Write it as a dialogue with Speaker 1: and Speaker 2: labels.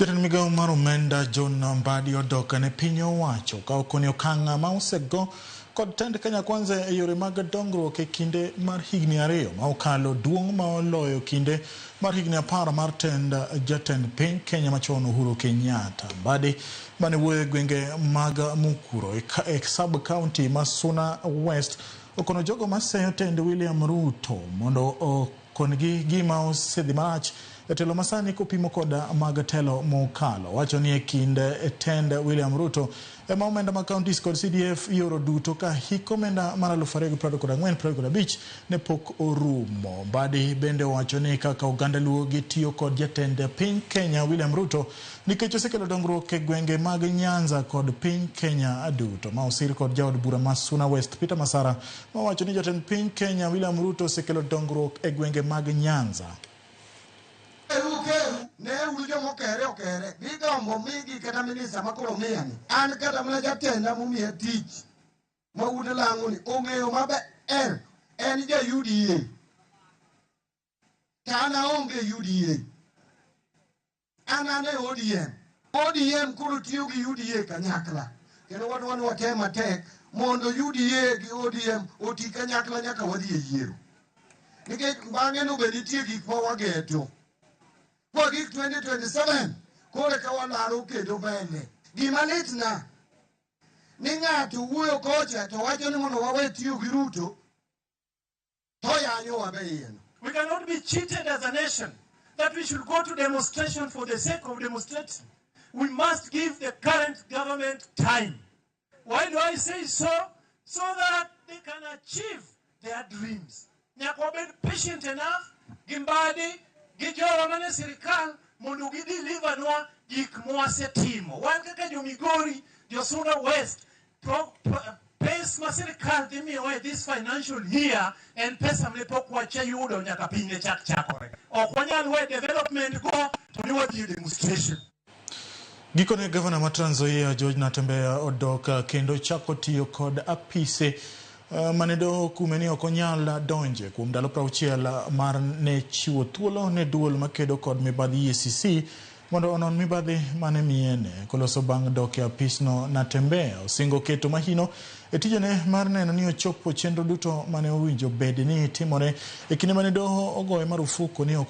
Speaker 1: Jatend migawo mar omenda John Mbadi odok ne piny owacho ka okoni okang' ma osego kod tend Kenya Kwanza e yore mag dongruok e kinde mar higni 2 ma okalo duong' ma oloyo kinde mar higni 10 mar tend jatend piny Kenya machon Uhuru Kenyatta. Mbadi mane wuoyo e gwenge mag Mukuro e sub county ma Suna West okono jogo maseyo tend William Ruto mondo okongi gima osedhi marach e telo masani kopimo kod mag telo mokalo. Wacho ni e kind tend William Ruto ema omenda mag counties kod CDF ioro duto ka hik omenda mar 2024-2025 ne pok orumo. Mbadi bende owacho ni kaka oganda Luo gitiyo kod jatend piny Kenya William Ruto nikech osekelo dongruok e gwenge mag Nyanza kod piny Kenya duto. Ma osir kod jaod bura ma Suna West Peter Masara mawacho ni jatend piny Kenya William Ruto osekelo dongruok e gwenge mag Nyanza.
Speaker 2: Ne uru joma okere okere gigombo migi kata minista makoro miyani an kata mana jatenda momiya tich ma wuod lang'o ni ong'eyo maber en ja UDA to an aonge UDA an e ODM. ODM koro tiyo gi UDA kanyakla kendo wadwa ni watem matek mondo UDA gi ODM oti kanyakla nyaka wadhi e yiero nikech bang'e no be nitie gik ma wageto kwa gik 2027 koro ka walaro kendo mbele. Gima litna ni ng'ato wuoyo kocha to wacho ni mondo wawe tiyo gi Ruto to yanyowa be iye no.
Speaker 3: We cannot be cheated as a nation that we should go to demonstration for the sake of demonstrating. We must give the current government time. Why do I say so? So that they can achieve their dreams. Nyaka wabed patient enough gi Mbadi gi jowa mane sirikal mondo gideliver nwa gik mwasetimo. Wan kaka jo Migori, jo Suna West, pes ma sirikal dhi miyowa e this financial year en pesa mane pok wachayudo nyaka piny ne chak chakore. Ok wanyal we development go to ni wadhi e demonstration.
Speaker 1: Gikone gavana ma Trans Nzoia George Natembeya odok kendo chako tiyo kod apise mane doho okume ni ok onyal donje kuom ndalo 60 mar ne chiwo thuolo ne duol makedo kod mibadhi EACC mondo onon mibadhi mane miyene. Koloso bang' dok e apisno, Natembeya osingo keto mahino e tijene mar neno ni ochopo chenro duto mane owinjo bed ni timore e kinde mane doho ogoye marufuku ni ok.